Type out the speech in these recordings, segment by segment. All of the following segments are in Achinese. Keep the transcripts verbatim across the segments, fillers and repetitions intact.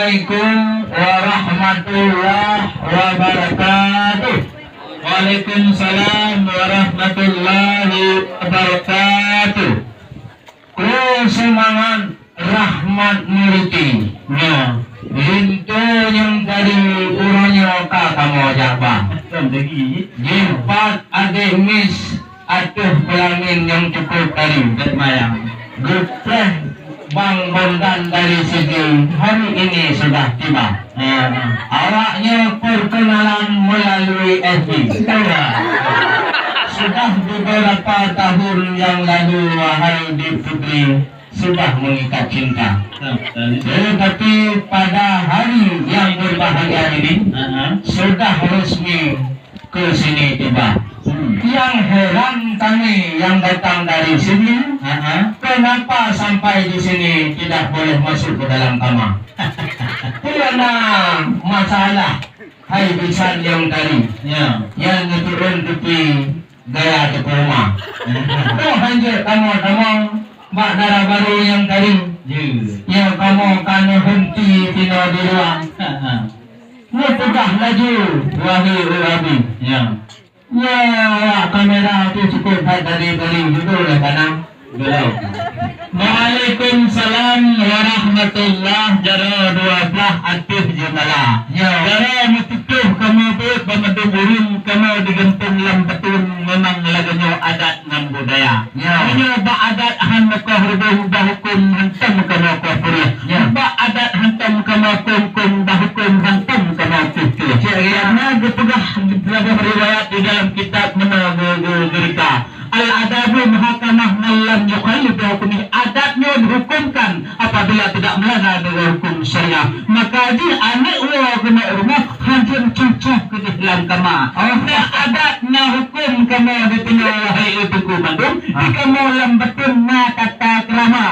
Assalamualaikum warahmatullahi wabarakatuh. Waalaikumsalam warahmatullahi wabarakatuh. Kru seumangat Rahmat Muriti nyoe, linto nyang tadi uroe nyoe ka kamoe jak ba. Jipat adék mis ateueh peulangin nyang cukôp tari. Geupreh bang bondan dari Sigli, hari ini sudah tiba. Awaknyan perkenalan melalui F B. Sudah beberapa tahun yang lalu, wahai Dek Putri, sudah mengikat cinta. Tetapi pada hari yang berbahagia ini, sudah resmi ke sini tiba. Yang heran kami yang datang dari sini, kenapa sampai di sini tidak boleh masuk ke dalam kamar? Karena masalah hai bisan yang tadi, yang turun tepi gaya teupeu uma. Toh hanjeuet kamoe-kamoe bak dara barô nyang tari. Nyoe kamoe ka neuhunti tinoe di luwa. Neupeugah laju, wahé Urabi. Nyoe awak kamera tu cukôp that tari-tari judul lé kana. Waalaikumsalam warahmatullah, jaroe dua blah ateueh jeumala. Jaroe meututoh kamoe beuet banmandum ureueng kamoe digantung lam batun, memang lagèe nyoe adat ngon budaya. Meunyoe bak adat han meukoh reubông, bak hukôm hantom kamoe koh peureulèh. Bak adat hantom kamoe kôm-kôm, bak hukôm hantom kamoe tuh-tuh. Karena geupeugah lam riwayat di dalam kitab meunoe geu-, geu-, geurita. Al-adabu muhakamah man lam yukhalif bi hukmi. Adat nyoe dihukumkan apabila tidak melanggar dengan hukum syariah. Maka jih aneuk woe keuneuk rumoh hanjeuet cucoh keudeh lam kama. Na adat na hukum kama di tinoe wahai teungku mandum. Di kama lam batun na tata krama.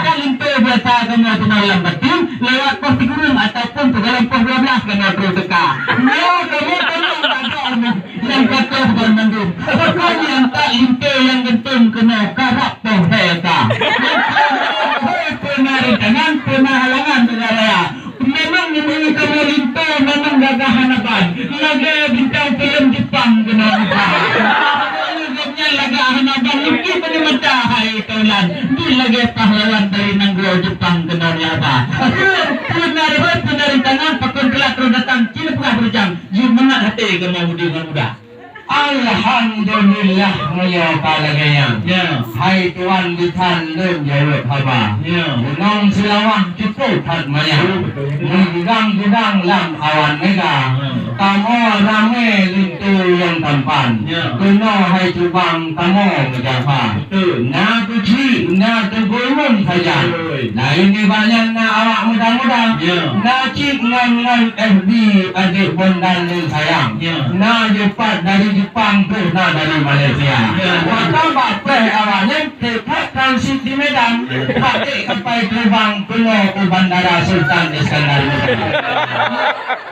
Ka linto biasa kama tinoe lam batun lewat pos sikureueng ataupun sigohlom pos dua blah kama troh teuka. Nyoe kama tinoe pada Nyang ka toh ban mandum. Pokoknya nyang tak linto nyang geuntông keunoe karab toh hai ka. Nyang ka toh hai peuna rintangan, peuna halangan raya. Memang nyang kamoe linto memang gagah hana ban. Lagèe bintang filem Jepang keunoe muka. Gobnyan lagak hana ban, lukèe bak mata hai taulan. Di lagèe pahlawan dari nanggroe Jepang keunoe nyang ba. Peuna rintangan, pakon telat troh datang, cit peugah beureucang. Jeuet mangat até kamoe udép ngon muda. Alhamdulillah, meunyoe ka lagèe nyan. Ya. Hai Tuan Bisan lôn jaweueb haba. Ya. Gunong Seulawah cukôp that manyang. Betul, betul. Meugudang-gudang lam awan mega. Ya. Kamoe ramé linto nyang tampan. Ya. Keunoe hai cubang kamoe meujak ba. Betul. Na keuchik, na teugulmun sajan. Betul. Laén nibak nyan na awak muda-muda. Ya. Na cit ngon, ngon F B adék bondan lôn sayang. Ya. Na jipat dari Jepang, troh na dari Malaysia. Ya. Maka bak preh awak nyan teuka transit di Medan. Ya. Bak ék kapai teubang keunoe u Bandara Sultan Iskandar Muda.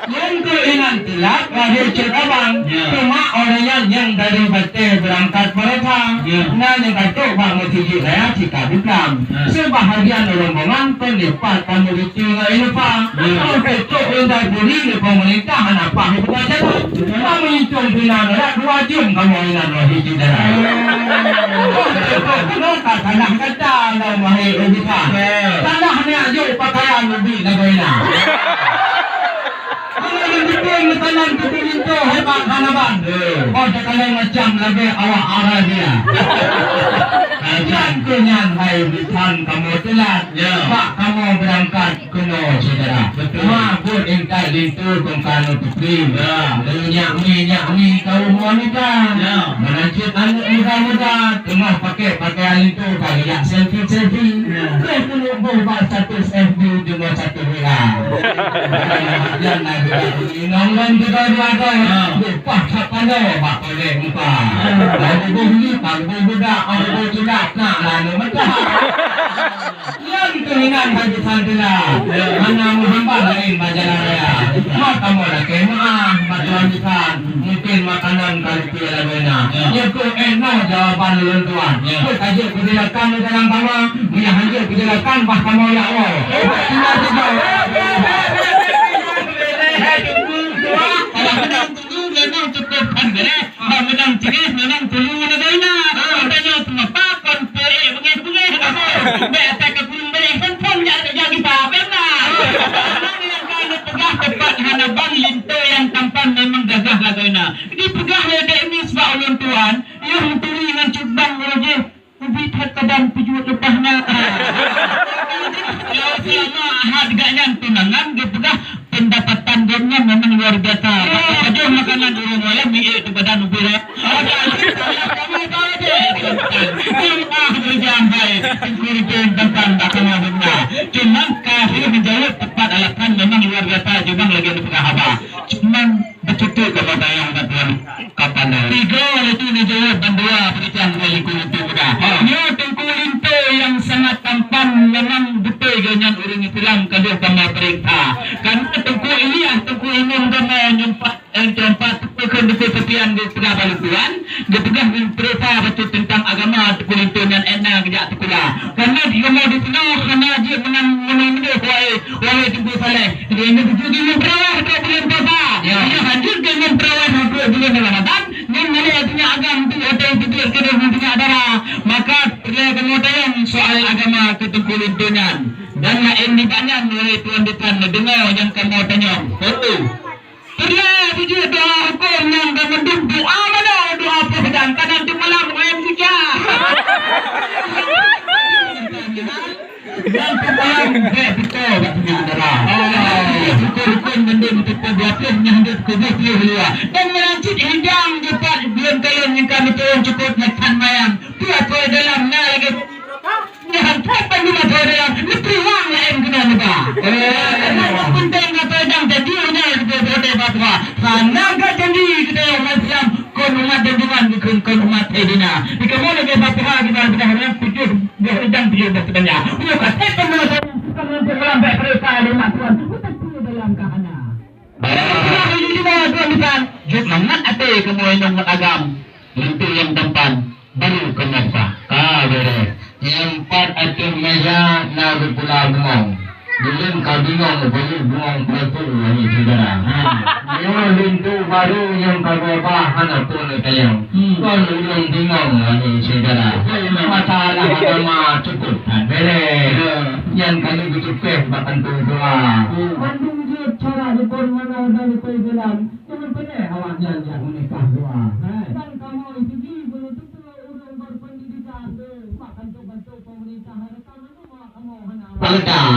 Nyan keuh inan teulat lahé cit abang. Ya. Teuma awak nyan nyang dari Batèe beurangkat Peurata. Ya. Na nyang ka trôk bak Meuseujid Raya Cikabukam. Ya. Seubahagian rombongan kon dipat ka meuriti ngon ileupah. Ya. Kon trôk indai buri di peumeurintah hana paih buka jalan. Ka meuintung pih na rot dua jeuem kamoe inan roh hiji darat. Ya. Kon trôk keunoe ka tanah gata lom wahé ureueng. Ya. Tanah nyak jok pakaian ubit lagoe na. Hana lôn beutôi meusanan keu linto hebat hana ban. Oh, takalon macam lagèe awak Arabia. Ajan keu nyan hai bisan kamoe teulat. Ya. Bak kamoe beurangkat keunoe syedara. Betul. Ma buet intat linto kong ka lôn peutri. Ya. Lôn nyak mi, nyak mi kaum wanita. Ya. Meunan cit aneuk muda-muda teungoh pakèk pakaian linto ka geujak selfie-selfie. Ya. Lheuh keuneuk boh bak status F B deungon status W A. Nyan na geuda inong lôn geuda dua droe. Ha. Leupah that panoe bak toilet muka. Ha. Lalu boh lip, lalu boh bedak, lalu boh tulak, nak lalu meudah. Nyan keuh inan hai bisan teulat. Ya. Hana meuhamba laén bak jalan raya. Maka kamoe lakèe meu'ah bak tuan bisan. Mungkin makanan ka lupie lagoe na. Ya. Nyoe keuh eh noh jawaban lôn tuan. Ya. Keu ka jeuet keu silakan lôn dalam kama, meunyo han jeuet keu silakan bah kamoe jak woe. Tinggai saja. Ban linto nyang tampan memang gagah lagoina. Dipeugah lé Dek Mis bak ulôn tuan, yôh meuturi ngon cut bang uroe jih, ubit that kaban peujeuet leupah na. Kalau seulama Ahad gobnyan tunangan, geupeugah pendapatan gobnyan memang luar biasa. Pajoh makanan ureueng malém, miék teuh badan ubit. Cuman ka lheueh neujaweueb teupat alasan memang luar biasa, cuman lagèe neupeugah haba. Cuman beutôi kamoe tanyong bak Tuan Kapanda. Tiga laju neujaweueb bandua peurintah dari Teungku Linto Muda. Ha. Nyoe Teungku Linto nyang sangat tampan, memang beutôi gobnyan ureueng Islam ka lheueh kamoe peurintah. Karena Teungku Ilyas, Teungku Imum kamoe nyoe pat Eh, teumpat peukon Teungku Sofyan geupeugah bak lôn tuan, geupeugah ngon peurintah bacut teuntang agama Teungku Linto nyan ék na geujak sikula. Karena di rumoh di sinoe hana jeuet meunan meunoe-meunoe, wahai, wahai Teungku Saleh. Jadi, nyoe tuju jih ngon peurawai dua buleuen puasa. Ya. Nyoe hanjeuet keu ngon peurawai dua buleuen Ramadan, ngon malèe sinyak agam tu, watèe sijeuet keudeh ngon sinyak dara. Maka, peureulèe kamoe tanyong soal agama keu Teungku Linto nyan. Dan laén nibak nyan, wahai tuan bisan, neudeungoe nyang kamoe tanyong. Beutôi. Peureulèe sijeuet doa hukôm nyang ka mandum doa manoe, doa poh dan kadang teumalam ayam cuca. Dan teumalam bèk peutoe bak sinyak dara. Hukôm-hukôm mandum teupeue dua ploh nyang deuh kubu ploh lua. Dan meunan cit hidang dipat buleuen kalon nyang ka meuturun cukôp nyan that mayang. Peue asoe dalam na lagèe Nyan trok bandum asoe dayang, neutri wang laén keunoe neuba. Eh. Karena nyang peunteng asoe dang jadi nyan keunoe asoe dayang ba tuha. Hana ka jadi keunoe umat Islam, kon umat dan juman geukheun kon umat Saidina. Di kamoe lagèe Fatihah di dalam peudah nyan tujoh boh idang tujoh boh seubanya. Uyoe ka sép bandum asoe dayang, bukan untuk meulambek peurintah lé umat Tuhan. Bukan dalam kahana. Islam ini di bawah Tuhan bukan. Jeuet mangat até kamoe inong ngon agam. Linto nyang tampan, baru keunoe sah. Ka beureh. Nyang pat ateueh meja na geupula bungong. Ulôn ka bingong, bayeue bungong peuratu, wahai syedara. Ha. Nyoe linto baru nyang ka geuba hana peue neutanyong. Hmm. Kon ulôn bingong, wahai syedara. Betul, betul. Masalah agama cukôp that beureh. Ya. Nyan ka lheueh geucukéh bak kantô dua. Hmm. Bandum jeuet cara rukon manoe dan rukon Islam. Jangan pernah awak nyan jak meunikah dua. Hai. Dan kamoe sigi beuneuteupeue ureueng berpendidikan, mak bantu-bantu pemerintah, hai, rekam anu mak kamoe hana. Paletan.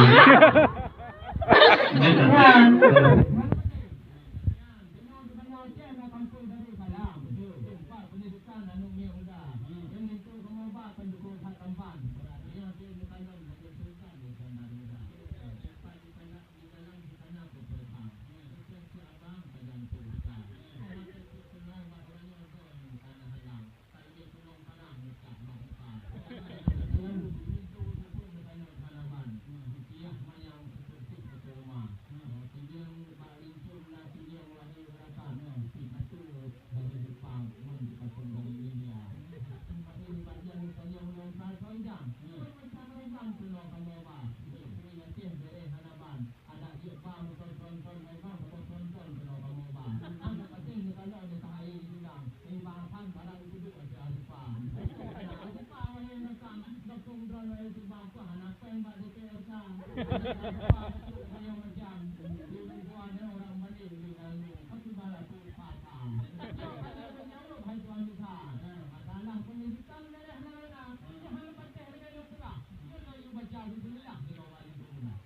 Bukan. Adak jeuet ba meuton-ton, hai bang, meuton-ton keunoe kamoe ba. Masa patéh neutanyong di tahaye di sidang, di bang Afan barang geuduek ateueh Arifah. Arifah wahé neukam, gapông droe wahé sibang, hana péng bak D P R ka. Arifah bacut manyang macam, di luwa ada orang maling di dalam, tapi bala tu papa. Jaweueb hai Tuan Musa, masalah peundidikan wilayah laén na, Tuhan patéh lagèe lôn peugah. Meunan yue baca bismillah di bawah linto meunan.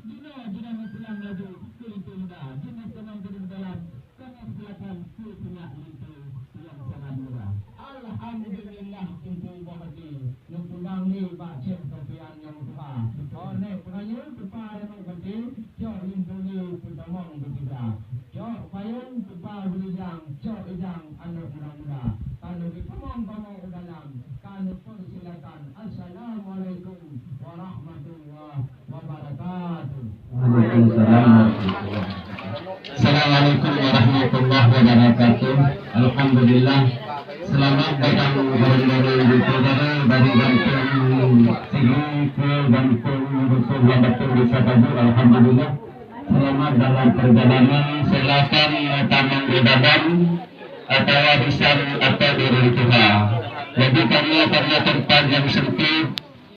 Jinoe jinoe meupulang laju keu linto muda, jinoe tamong keudeh dalam, kamoe silakan keu sinyak linto nyang sangat muda. Alhamdulillah, teungku boh até, neupulang lé bak Syekh Sofyan nyang tuha. Óh lheueh peurayeuk teupah ranup até, cok linto lé peutamong beutiga. Cok payong teupah beurijang, cok idang aneuk muda-muda. Ka lheueh geutamong kamoe u dalam, ka neupersilakan. Assalamualaikum warahmatullahi wabarakatuh. Waalaikumsalam warahmatullahi wabarakatuh. Assalamualaikum warahmatullahi Warahmatullahi wabarakatuh. Alhamdulillah. Selamat datang bareng-bareng di Togara dari Gampông Sigi ke Gampông Rusun Lambatong Desa Tajuk. Alhamdulillah. Selamat dalam perjalanan. Silakan tamong di dalam atawa di sana atau di ruang tengah. Jadi karena, karena tempat yang sempit,